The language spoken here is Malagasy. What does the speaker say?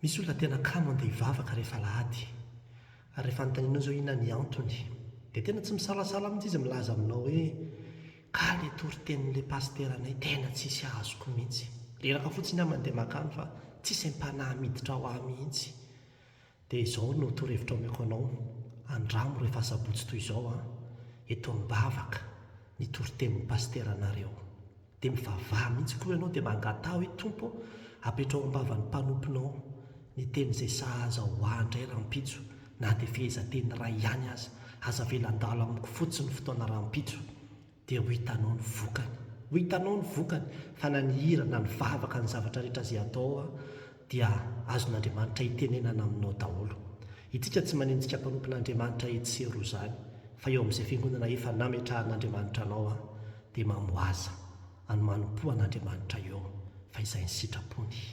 Misy olona tena kamo handeha hivavaka rehefa alahady. Ary rehefa anontanianao izy hoe inona ny antony, dia tena tsy misalasala mihitsy izy milaza aminao hoe, ka ilay toritenin'ilay pasiteranay tena tsisy azoko mihitsy. Reraka fotsiny aho mandeha mankany fa tsisy aim-panahy miditra ao ahy mihitsy. Dia izao no torohevitra omeko anao, andramo rehefa asabotsy toy izao an, eto am-bavaka ny toritenin'ny pasiteranareo. Dia mivavaha mihitsy koa ianao dia mangataha hoe Tompo ô, apetraho am-bavan'ny mpanomponao ny teny izay sahaza ho ahy indray rahampitso na dia fehezanteny iray ihany aza, aza avela handalo amiko fotsiny ny fotoana rahampitso. Dia ho hitanao ny vokany. Ho hitanao ny vokany fa na ny hira na ny vavaka ny zavatra rehetra izay atao dia azon'Andriamanitra itenenana aminao daholo. Itsika tsy manenjika mpanompon'Andriamanitra etsy sy eroa izany fa eo amin'izay fiangonana efa nametrahan'Andriamanitra anao dia mamohaza any manompoa an'Andriamanitra eo fa izay ny sitrapony.